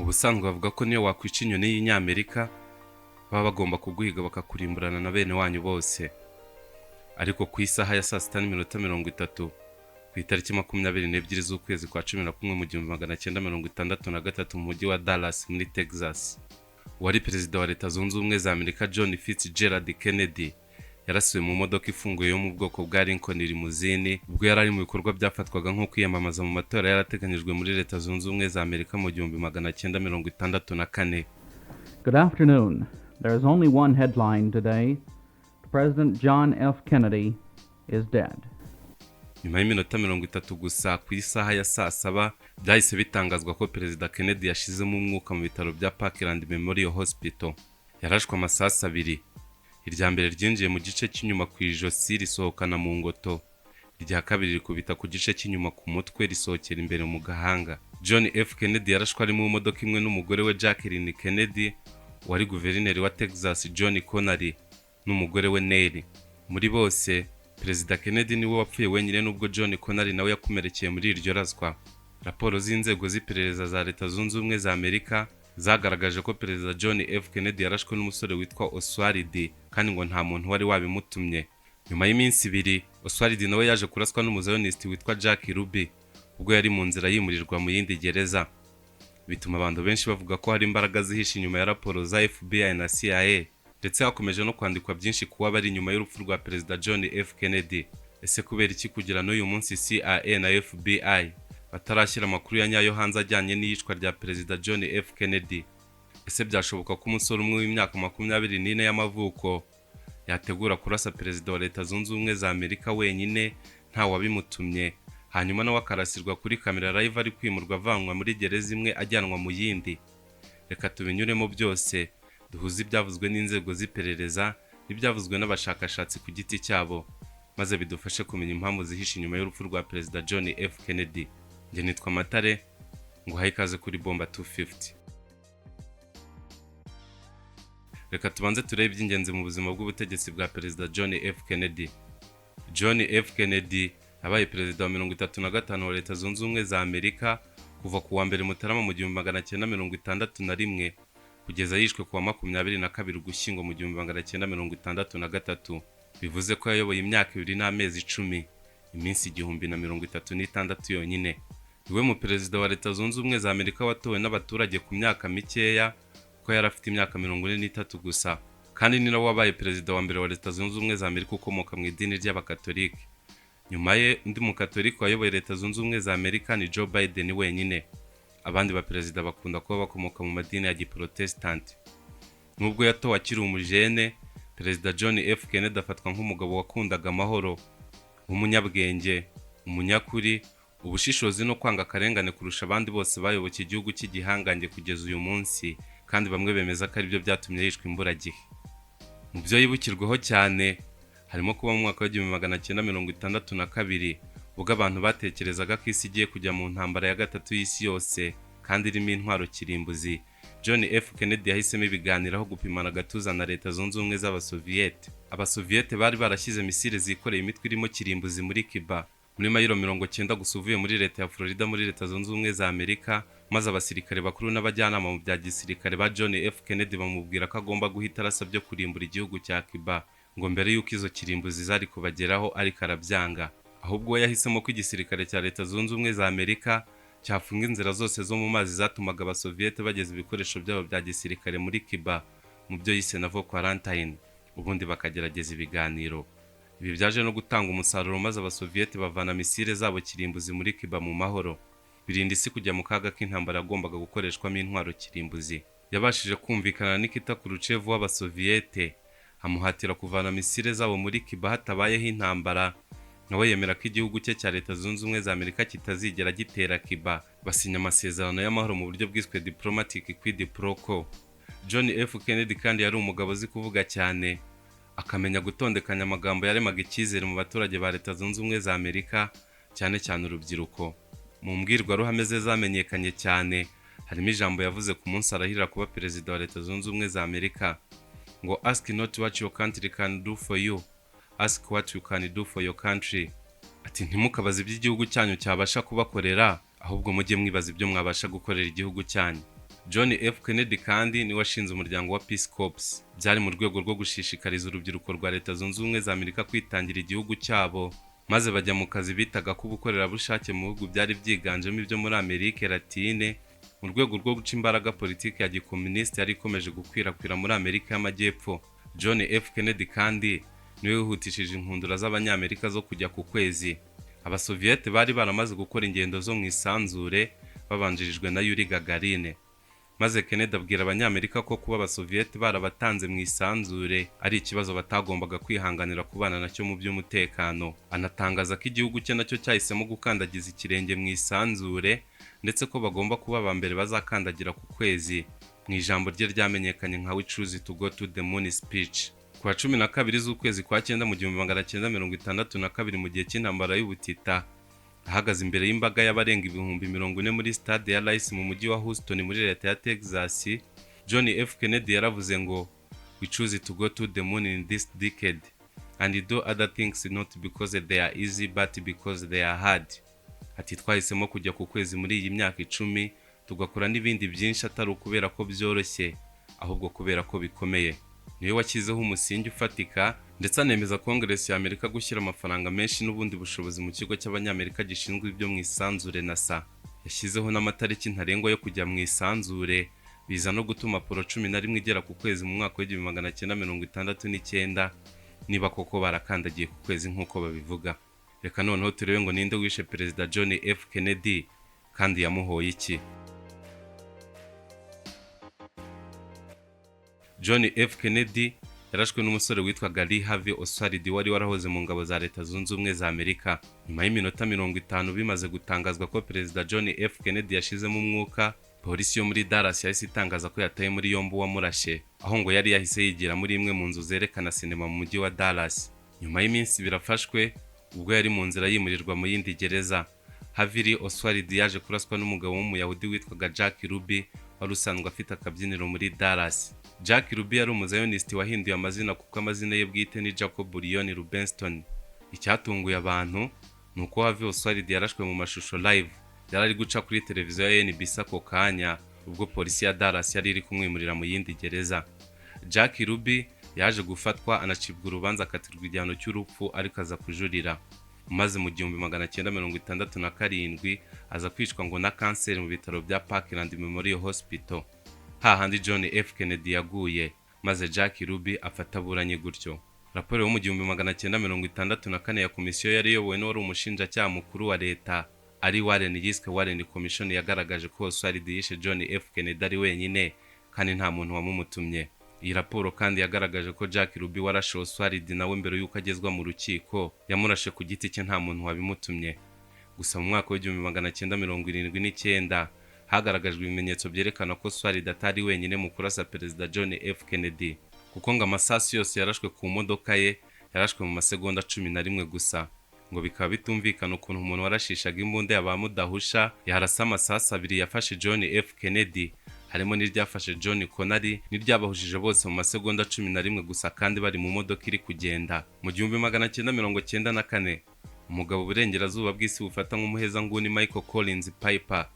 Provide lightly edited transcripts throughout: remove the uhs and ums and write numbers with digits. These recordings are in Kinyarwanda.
Ubusanzwe bavuga ko niyo wakwica inyoni y'Inyamerika, baba bagomba kuguhiga bakakurimburana na bene wanyu bose. Ariko ku isaha ya saa 6:30 ku itariki 22 z'ukwezi kwa 11 mu 1963, mu mujyi wa Dallas muri Texas, uwari perezida wa Leta Zunze Ubumwe za Amerika, John Fitzgerald Kennedy, yarasiwe mu modoka ifunguye yo mu bwoko bwa Lincoln Limousine, ubwo yari ari mu bikorwa byafatwaga nko kwiyamamaza mu matora yarateganyijwe muri Leta Zunze Ubumwe za Amerika mu 1964. Good afternoon. There is only one headline today. President John F. Kennedy is dead. Nyuma y'iminota 30 gusa, ku isaha ya saa 7, byahise bitangazwa ko Perezida Kennedy yashizemo umwuka mu bitaro bya Parkland Memorial Hospital. Yarashwe amasasu abiri. Irya mbere ryinjiye mu gice cy'inyuma ku ijosi, risohokana mu ngoto. Irya kabiri rikubita ku gice cy'inyuma ku mutwe, risohokera imbere mu gahanga. John F Kennedy yarashwe ari mu modoka imwe n'umugore we Jacqueline Kennedy, wari guverineri wa Texas John Connally n'umugore we Nellie. Muri bose, Perezida Kennedy niwe wapfuye wenyine, nubwo John Connally nawe yakomerekeye muri iryo raswa. Raporo z'inzego z'iperereza za Leta Zunze Ubumwe za Amerika zagaragaje ko Perezida John F Kennedy yarashwe n'umusore witwa Oswald, kandi ngo nta muntu wari wabimutumye. Nyuma y'iminsi 2, Oswald nawe yaje kuraswa n'umuzayonisiti witwa Jack Ruby, ubwo yari mu nzira yimurirwa mu yindi gereza. Bituma abantu benshi bavuga ko hari imbaraga zihishe inyuma ya raporo za FBI na CIA, ndetse hakomeje no kwandikwa byinshi kuba bari inyuma y'urupfu rwa Perezida John F Kennedy. Ese kubera iki kugira n'uyu munsi CIA na FBI batarashyira amakuru ya nyayo hanze ajyanye n'iyicwa rya Perezida John F Kennedy? Ese byashoboka ko umusore umwe w'imyaka 24 y'amavuko yategura kurasa perezida wa Leta Zunze Ubumwe za Amerika wenyine, nta wabimutumye, hanyuma nawe akarasirwa kuri kamera live ari kwimurwa avanwa muri gereza imwe ajyanwa mu yindi? Reka tubinyuremo byose, duhuze ibyavuzwe n'inzego z'iperereza n'ibyavuzwe n'abashakashatsi ku giti cyabo, maze bidufashe kumenya impamvu zihishe inyuma y'urupfu rwa Perezida John F Kennedy. Njye nitwa Matare, nguhaye ikaze kuri Bomba 250. Reka tubanze turebe iby'ingenzi mu buzima bw'ubutegetsi bwa Perezida John F Kennedy. John F Kennedy yabaye perezida wa 35 wa Leta Zunze Ubumwe za Amerika kuva ku wa 1 Mutarama mu 1961 kugeza yishwe ku wa 22 Ugushyingo mu 1963. Bivuze ko yayoboye imyaka 2 n'amezi 10, iminsi 1036 yonyine. Niwe mu perezida wa Leta Zunze Ubumwe za Amerika watowe n'abaturage ku myaka mikeya, kuko yari afite imyaka 43 gusa. Kandi ni nawe wabaye perezida wa mbere wa Leta Zunze Ubumwe za Amerika ukomoka mu idini ry'Abakatolike. Nyuma ye, undi mukatolike wayoboye Leta Zunze Ubumwe za Amerika ni Joe Biden wenyine. Abandi baperezida bakunda kuba bakomoka mu madini ya giprotesitanti. Nubwo yatowe akiri umujene, Perezida John F Kennedy afatwa nk'umugabo wakundaga amahoro, umunyabwenge, umunyakuri, ubushishozi no kwanga akarengane kurusha abandi bose bayoboye igihugu cy'igihangange kugeza uyu munsi, kandi bamwe bemeza ko aribyo byatumye yishwa imburagihe. Mu byo yibukirwaho cyane harimo kuba mu mwaka wa 1962, ubwo abantu batekerezaga ko isi igiye kujya mu ntambara ya gatatu y'isi yose kandi irimo intwaro kirimbuzi, John F Kennedy yahisemo ibiganiro aho gupimana agatuza na Leta Zunze Ubumwe z'Abasoviyete. Abasoviyete bari barashyize misile zikoreye imitwe irimo kirimbuzi muri Cuba, muri mayiro 90 gusa uvuye muri leta ya Florida muri Leta Zunze Ubumwe za Amerika, maze abasirikare bakuru n'abajyanama mu bya gisirikare ba John F Kennedy bamubwira ko agomba guhita arasa byo kurimbura igihugu cya Cuba, ngo mbere y'uko izo kirimbuzi zari kubageraho, ariko arabyanga. Ahubwo we yahisemo ko igisirikare cya Leta Zunze Ubumwe za Amerika cyafunga inzira zose zo mu mazi zatumaga Abasoviyete bageza ibikoresho byabo bya gisirikare muri Cuba, mu byo yise naval quarantine, ubundi bakagerageza ibiganiro. Ibi byaje no gutanga umusaruro, maze Abasoviyete bavana misile zabo kirimbuzi muri Cuba mu mahoro, birinda isi kujya mu kaga k'intambara yagombaga gukoreshwamo intwaro kirimbuzi. Yabashije kumvikana na Nikita Khrushchev w'Abasoviyete, amuhatira kuvana misile zabo muri Cuba hatabayeho intambara, nawe yemera ko igihugu cye cya Leta Zunze Ubumwe za Amerika kitazigera gitera Cuba. Basinya amasezerano y'amahoro mu buryo bwiswe diplomatic quid pro quo. John F Kennedy kandi yari umugabo uzi kuvuga cyane, akamenya gutondekanya amagambo yaremaga icyizere mu baturage ba Leta Zunze Ubumwe za Amerika, cyane cyane urubyiruko. Mu mbwirwaruhame ze zamenyekanye cyane harimo ijambo yavuze ku munsi arahirira kuba perezida wa Leta Zunze Ubumwe za Amerika, ngo: "Ask not what your country can do for you, ask what you can do for your country." Ati: "Ntimukabaze ibyo igihugu cyanyu cyabasha kubakorera, ahubwo mujye mwibaza ibyo mwabasha gukorera igihugu cyanyu." John F Kennedy kandi niwe washinze umuryango wa Peace Corps. Byari mu rwego rwo gushishikariza urubyiruko rwa Leta Zunze Ubumwe za Amerika kwitangira igihugu cyabo, maze bajya mu kazi bitaga k'ubukorerabushake mu bihugu byari byiganjemo ibyo muri Amerika Latine, mu rwego rwo guca imbaraga politiki ya gikomunisiti yari ikomeje gukwirakwira muri Amerika y'Amajyepfo. John F Kennedy kandi niwe wihutishije inkundura z'Abanyamerika zo kujya ku kwezi. Abasoviyete bari baramaze gukora ingendo zo mu isanzure babanjirijwe na Yuri Gagarin, maze Kennedy abwira Abanyamerika ko kuba Abasoviyete barabatanze mu isanzure ari ikibazo batagombaga kwihanganira kubana nacyo mu by'umutekano. Anatangaza ko igihugu cye nacyo cyahisemo gukandagiza ikirenge mu isanzure, ndetse ko bagomba kuba aba mbere bazakandagira ku kwezi, mu ijambo rye ryamenyekanye nka "We choose to go to the moon" speech. Ku wa 12 z'ukwezi kwa cyenda mu 1962, mu gihe cy'intambara y'ubutita, ahagaze imbere y'imbaga y'abarenga 40,000 muri stade ya Rice mu mujyi wa Houston muri leta ya Texas, John F Kennedy yaravuze ngo: "We choose to go to the moon in this decade and do other things, not because they are easy but because they are hard." Ati: "Twahisemo kujya ku kwezi muri iyi myaka 10, tugakora n'ibindi byinshi, atari ukubera ko byoroshye, ahubwo kubera ko bikomeye." Niwe washyizeho umusingi ufatika, ndetse anemeza Kongeresi ya Amerika gushyira amafaranga menshi n'ubundi bushobozi mu kigo cy'Abanyamerika gishinzwe ibyo mu isanzure, NASA. Yashyizeho n'amatariki ntarengwa yo kujya mu isanzure, biza no gutuma Apollo 11 igera ku kwezi mu mwaka wa 1969, niba koko barakandagiye ku kwezi nk'uko babivuga. Reka noneho turebe ngo ninde wishe Perezida John F Kennedy kandi yamuhoye iki? John F Kennedy yarashwe n'umusore witwaga Lee Harvey Oswald, wari warahoze mu ngabo za Leta Zunze Ubumwe za Amerika. Nyuma y'iminota 50 bimaze gutangazwa ko Perezida John F Kennedy yashizemo umwuka, polisi yo muri Dallas yahise itangaza ko yataye muri yombi uwamurashe, aho ngo yari yahise yigira muri imwe mu nzu zerekana sinema mu mujyi wa Dallas. Nyuma y'iminsi 2 afashwe, ubwo yari mu nzira yimurirwa mu yindi gereza, Harvey Oswald yaje kuraswa n'umugabo w'Umuyahudi witwaga Jack Ruby, wari usanzwe afite akabyiniro muri Dallas. Jack Ruby yari umuzayonisti wahinduye amazina, kuko amazina ye bwite ni Jacob Leon Rubenstein. Icyatunguye abantu ni uko Harvey Oswald yarashwe mu mashusho live yari ari guca kuri televiziyo ya NBC ako kanya, ubwo polisi ya Dallas yari iri kumwimurira mu yindi gereza. Jack Ruby yaje gufatwa, anacibwa urubanza, akatirwa igihano cy'urupfu, ariko aza kujurira, maze mu 1967 aza kwicwa ngo na kanseri mu bitaro bya Parkland Memorial Hospital, hahandi John F Kennedy yaguye, maze Jack Ruby afata aburanye gutyo. Raporo yo mu 1964 ya komisiyo yari iyobowe n'uwari umushinjacyaha mukuru wa leta ari Warren, yiswe Warren Commission, yagaragaje ko Oswald yishe John F Kennedy ari wenyine kandi nta muntu wamumutumye. Iyi raporo kandi yagaragaje ko Jack Ruby warashe Oswald nawe, mbere y'uko agezwa mu rukiko, yamurashe ku giti cye nta muntu wabimutumye. Gusa mu mwaka wa 1979 hagaragajwe ibimenyetso byerekana ko Oswald atari wenyine mu kurasa Perezida John F Kennedy, kuko ngo amasasu yose yarashwe ku modoka ye yarashwe mu masegonda 11 gusa. Ngo bikaba bitumvikana ukuntu umuntu warashishaga imbunda ya ba mudahusha yarasa amasasu abiri yafashe John F Kennedy, harimo n'iryafashe John Connally, n'iryabahujije bose mu masegonda 11 gusa, kandi bari mu modoka iri kugenda. Mu 1994, umugabo uburengerazuba bw'isi bufata nk'umuhezanguni, Michael Collins Piper,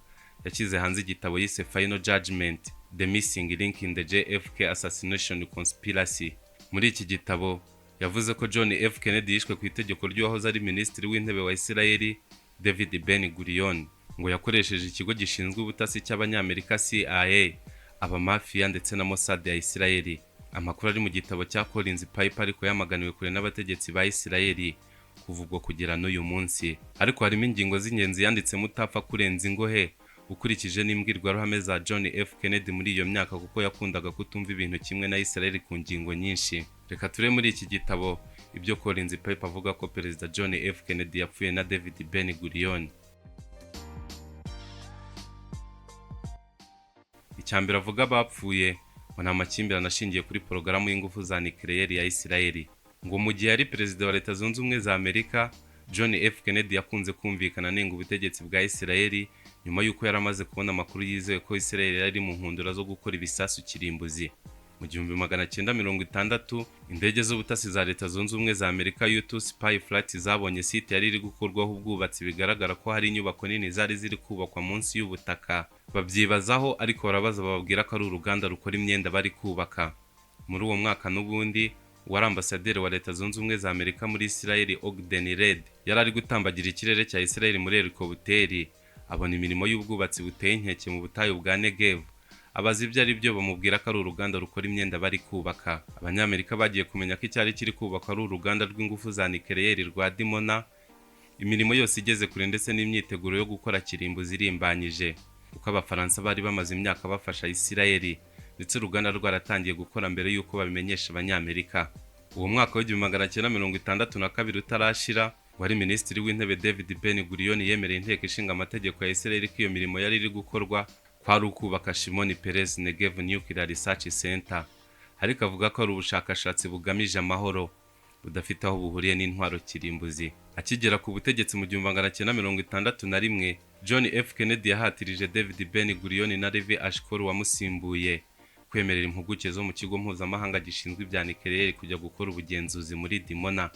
yashyize hanze igitabo yise Final Judgment: The Missing Link in the JFK Assassination Conspiracy. Muri iki gitabo yavuze ko John F Kennedy yishwe ku itegeko ry'uwahoze ari minisitiri w'intebe wa Isirayeli, David Ben Gurion. Ngo yakoresheje ikigo gishinzwe ubutasi cy'Abanyamerika, CIA, abamafiya ndetse na Mossad ya Isirayeli. Amakuru ari mu gitabo cya Collins Piper ariko yamaganiwe kure n'abategetsi ba Isirayeli kuva ubwo kugera n'uyu munsi, ariko harimo ingingo z'ingenzi yanditsemo utapfa kurenza ingohe ukurikije n'imbwirwaruhame za John F Kennedy muri iyo myaka, kuko yakundaga kutumva ibintu kimwe na Israel ku ngingo nyinshi. Reka ture muri iki gitabo ibyo Collins Piper avuga ko Perezida John F Kennedy yapfuye na David Ben Gurion. Icya mbere avuga bapfuye ngo ni amakimbirane ashingiye kuri porogaramu y'ingufu za nucléaire ya Israel. Ngo mu gihe yari perezida wa Leta Zunze Ubumwe za Amerika, John F Kennedy yakunze kumvikana anenga ubutegetsi bwa Israel, nyuma y'uko yari amaze kubona amakuru yizewe ko Israel yari mu nkundura zo gukora ibisasu kirimbuzi. Mu 1960, indege z'ubutasi za Leta Zunze Ubumwe za Amerika U-2 Spy Flight zabonye site yari iri gukorwaho ubwubatsi, bigaragara ko hari inyubako nini zari ziri kubakwa munsi y'ubutaka. Babyibazaho, ariko barabaza bababwira ko ari uruganda rukora imyenda bari kubaka. Muri uwo mwaka n'ubundi, uwari ambasaderi wa Leta Zunze Ubumwe za Amerika muri Israel, Ogden Reid, yari ari gutambagira ikirere cya Israel muri helikopteri, abona imirimo y'ubwubatsi buteye inkeke mu butayu bwa Negev. Abaza ibyo ari byo, bamubwira ko ari uruganda rukora imyenda bari kubaka. Abanyamerika bagiye kumenya ko icyari kiri kubakwa ari uruganda rw'ingufu za nikeleyeri rwa Dimona, imirimo yose igeze kure ndetse n'imyiteguro yo gukora kirimbuzi irimbanyije, kuko Abafaransa bari bamaze imyaka bafasha Isirayeli, ndetse uruganda rwaratangiye gukora mbere y'uko babimenyesha Abanyamerika. Uwo mwaka w'1962 utarashira, wari minisitiri w'intebe David Ben Gurion yemereye inteko ishinga amategeko ya Isirayeli ko iyo mirimo yari iri gukorwa kwari ukubaka Shimon Peres Negev Nuclear Research Center, ariko avuga ko ari ubushakashatsi bugamije amahoro, budafite aho buhuriye n'intwaro kirimbuzi. Akigera ku butegetsi mu 1961, John F Kennedy yahatirije David Ben Gurion na Levi Eshkol wamusimbuye kwemerera impuguke zo mu kigo mpuzamahanga gishinzwe ibya nikeleyeri kujya gukora ubugenzuzi muri Dimona.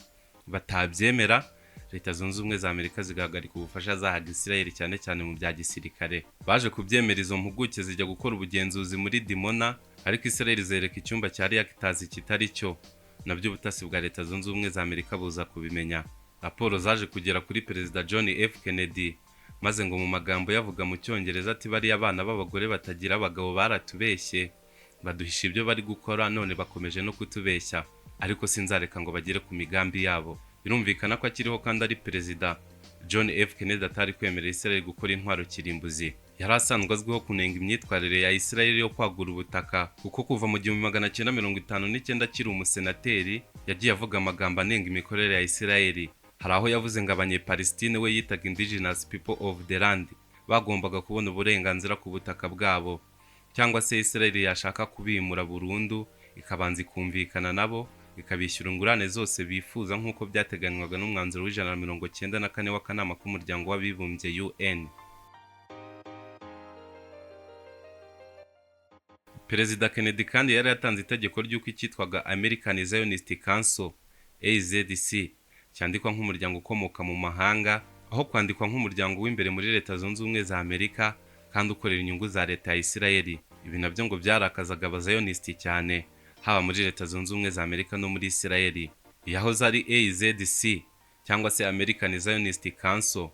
Batabyemera, Leta Zunze Ubumwe za Amerika zigahagarika ubufasha zahaga Isirayeli, cyane cyane mu bya gisirikare. Baje kubyemera, izo mpuguke zijya gukora ubugenzuzi muri Dimona, ariko Isirayeli zereka icyumba cya reactors kitari cyo. Nabyo ubutasi bwa Leta Zunze Ubumwe za Amerika buza kubimenya. Raporo zaje kugera kuri Perezida John F Kennedy, maze ngo mu magambo yavuga mu Cyongereza ati: "Bariya abana b'abagore batagira abagabo baratubeshye, baduhisha ibyo bari gukora, none bakomeje no kutubeshya, ariko sinzareka ngo bagere ku migambi yabo." Birumvikana ko akiriho kandi ari perezida, John F Kennedy atari kwemerera Israel gukora intwaro kirimbuzi. Yari asanzwe azwiho kunenga imyitwarire ya Israel yo kwagura ubutaka, kuko kuva mu 1959 akiri umusenateri yagiye avuga amagambo anenga imikorere ya Israel. Hari aho yavuze ngo Abanyepalestine, we yitaga indigenous people of the land, bagombaga kubona uburenganzira ku butaka bwabo, cyangwa se Israel yashaka kubimura burundu ikabanza ikumvikana nabo, ikabishyura ingurane zose bifuza, nk'uko byateganywaga n'umwanzuro w'194 w'akanama k'umuryango w'abibumbye UN. Perezida Kennedy kandi yari yatanze itegeko ry'uko icyitwaga American Zionist Council, AZC, cyandikwa nk'umuryango ukomoka mu mahanga aho kwandikwa nk'umuryango w'imbere muri Leta Zunze Ubumwe za Amerika kandi ukorera inyungu za leta ya Isirayeli. Ibi nabyo ngo byarakazaga Abazayonisiti cyane, haba muri Leta Zunze Ubumwe za Amerika no muri Isirayeli. Iyahoze ari AZC cyangwa se American Zionist Council,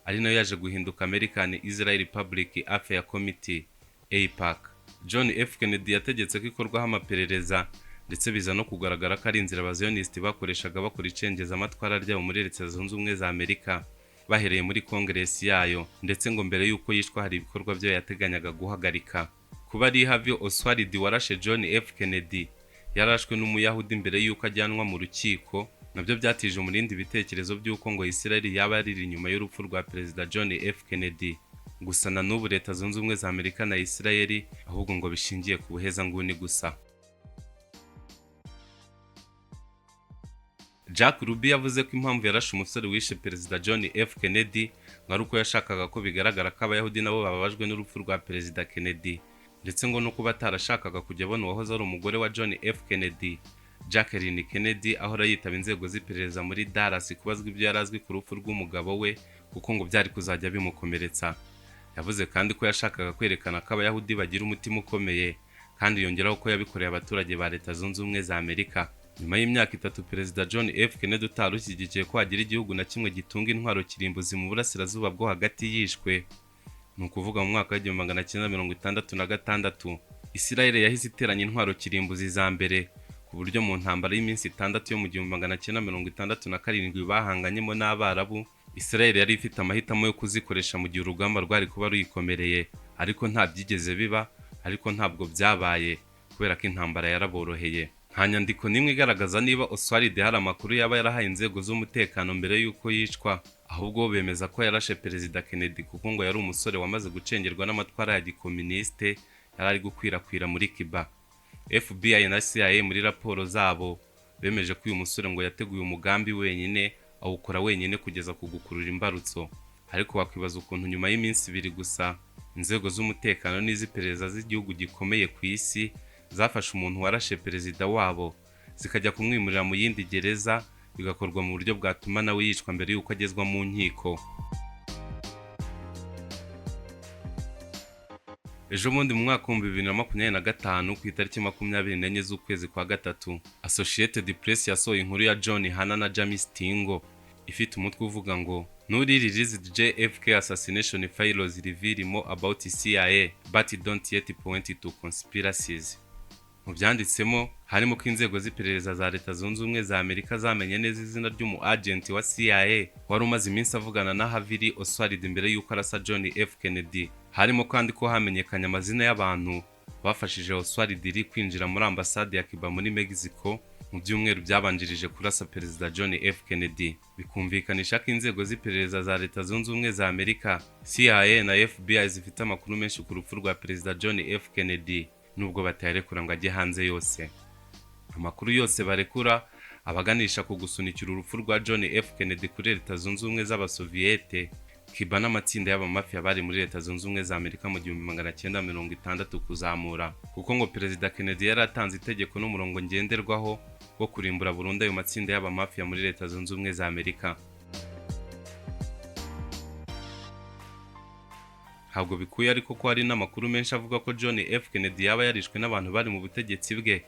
ari nayo yaje guhinduka American Israel Public Affairs Committee, AIPAC, John F Kennedy yategetse ko ikorwaho amaperereza, ndetse biza no kugaragara ko ari inzira Abaziyonisiti bakoreshaga bakora icengezamatwara ryabo muri Leta Zunze Ubumwe za Amerika, bahereye muri Kongeresi yayo. Ndetse ngo mbere y'uko yishwa hari ibikorwa byayo yateganyaga guhagarika. Kuba Lee Harvey Oswald warashe John F Kennedy yarashwe n'Umuyahudi mbere y'uko ajyanwa mu rukiko, nabyo byatije umurindi ibitekerezo by'uko ngo Israel yaba yariri inyuma y'urupfu rwa Perezida John F Kennedy. Gusa na n'ubu Leta Zunze Ubumwe za Amerika na Israel ahubwo ngo bishingiye ku buhezanguni gusa. Jack Ruby yavuze ko impamvu yarashe umusore wishe Perezida John F Kennedy ngo ari uko yashakaga ko bigaragara ko Abayahudi nabo bababajwe n'urupfu rwa Perezida Kennedy, ndetse ngo no kuba atarashakaga kujya abona uwahoze ari umugore wa John F Kennedy, Jacqueline Kennedy, ahora yitaba inzego z'iperereza muri Dallas kubazwa ibyo yari azwi ku rupfu rw'umugabo we, kuko ngo byari kuzajya bimukomeretsa. Yavuze kandi ko yashakaga kwerekana ko Abayahudi bagira umutima ukomeye, kandi yongeraho ko yabikoreye abaturage ba Leta Zunze Ubumwe za Amerika. Nyuma y'imyaka 3, Perezida John F Kennedy utari ushyigikiye ko hagira igihugu na kimwe gitunga intwaro kirimbuzi mu burasirazuba bwo hagati yishwe, ni ukuvuga mu mwaka w'1966, Israel yahise iteranya intwaro kirimbuzi za mbere, ku buryo mu ntambara y'iminsi 6 yo mu 1967 bahanganyemo n'Abarabu, Israel yari ifite amahitamo yo kuzikoresha mu gihe urugamba rwari kuba ruyikomereye. Ariko nta byigeze biba, ariko ntabwo byabaye kubera ko intambara yaraboroheye. Nta nyandiko n'imwe igaragaza niba Oswald hari amakuru yaba yarahaye inzego z'umutekano mbere y'uko yicwa. Ahubwo bemeza ko yarashe Perezida Kennedy kuko ngo yari umusore wamaze gucengerwa n'amatwara ya gikominisite yari ari gukwirakwira muri Cuba. FBI na CIA muri raporo zabo bemeje ko uyu musore ngo yateguye umugambi wenyine, awukora wenyine kugeza ku gukurura imbarutso. Ariko wakwibaza ukuntu nyuma y'iminsi 2 gusa inzego z'umutekano n'iz'iperereza z'igihugu gikomeye ku isi Zafashe umuntu warashe perezida wabo, zikajya kumwimurira mu yindi gereza, bigakorwa mu buryo bwatuma nawe yicwa mbere y'uko agezwa mu nkiko. Ejo bundi mu mwaka wa 2025, ku itariki 24 z'ukwezi kwa gatatu, Associated Press yasohoye inkuru ya John Hanna na James Tingo ifite umutwe uvuga ngo "Newly released JFK assassination files reveal more about CIA but don't yet point to conspiracies." Mu byanditsemo harimo ko inzego z'iperereza za Leta Zunze Ubumwe za Amerika zamenye neza izina ry'umu agent wa CIA wari umaze iminsi avugana na Harvey Oswald mbere y'uko arasa John F Kennedy. Harimo kandi ko hamenyekanye amazina y'abantu bafashije Oswald Lee kwinjira muri ambasade ya Cuba muri Mexico mu byumweru byabanjirije kurasa Perezida John F Kennedy, bikumvikanisha ko inzego z'iperereza za Leta Zunze Ubumwe za Amerika, CIA na FBI, zifite amakuru menshi ku rupfu rwa Perezida John F Kennedy, nubwo batayarekura ngo ajye hanze yose. Amakuru yose barekura abaganisha ku gusunikira urupfu rwa John F Kennedy kuri Leta Zunze Ubumwe z'Abasoviyete, Cuba n'amatsinda y'abamafiya bari muri Leta Zunze Ubumwe za Amerika mu 1960 kuzamura, kuko ngo Perezida Kennedy yari atanze itegeko n'umurongo ngenderwaho wo kurimbura burundu ayo matsinda y'abamafiya muri Leta Zunze Ubumwe za Amerika. Ntabwo bikuye ariko ko hari n'amakuru menshi avuga ko John F Kennedy yaba yarishwe n'abantu bari mu butegetsi bwe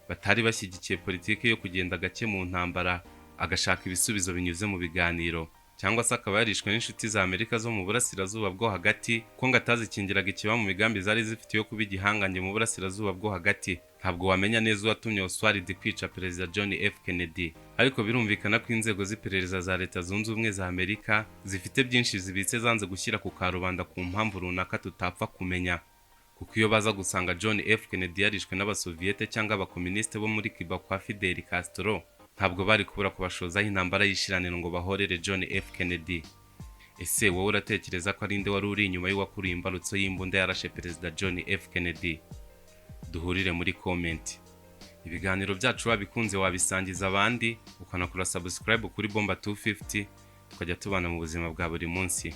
batari bashyigikiye politiki yo kugenda gake mu ntambara, agashaka ibisubizo binyuze mu biganiro, cyangwa se akaba yarishwe n'inshuti za Amerika zo mu burasirazuba bwo hagati, ko ngo atazikingiraga ikiba mu migambi zari zifite yo kuba igihangange mu burasirazuba bwo hagati. Ntabwo wamenya neza uwatumye Oswald kwica Perezida John F Kennedy, ariko birumvikana ko inzego z'iperereza za Leta Zunze Ubumwe za Amerika zifite byinshi zibitse zanze gushyira ku karubanda ku mpamvu runaka tutapfa kumenya, kuko iyo baza gusanga John F Kennedy yarishwe n'Abasoviyete cyangwa abakomunisite bo muri Cuba kwa Fidel Castro, ntabwo bari kubura kubashozaho intambara y'ishiraniro ngo bahorere John F Kennedy. Ese wowe uratekereza ko ari nde wari uri inyuma y'uwakuriye imbarutso y'imbunda yarashe Perezida John F Kennedy? Duhurire muri comment. Ibiganiro byacu wabikunze wabisangiza abandi, ukanakora subscribe kuri Bomba 250, tukajya tubana mu buzima bwa buri munsi.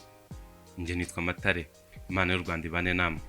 Njye nitwa Matare. Imana y'u Rwanda ibane namwe.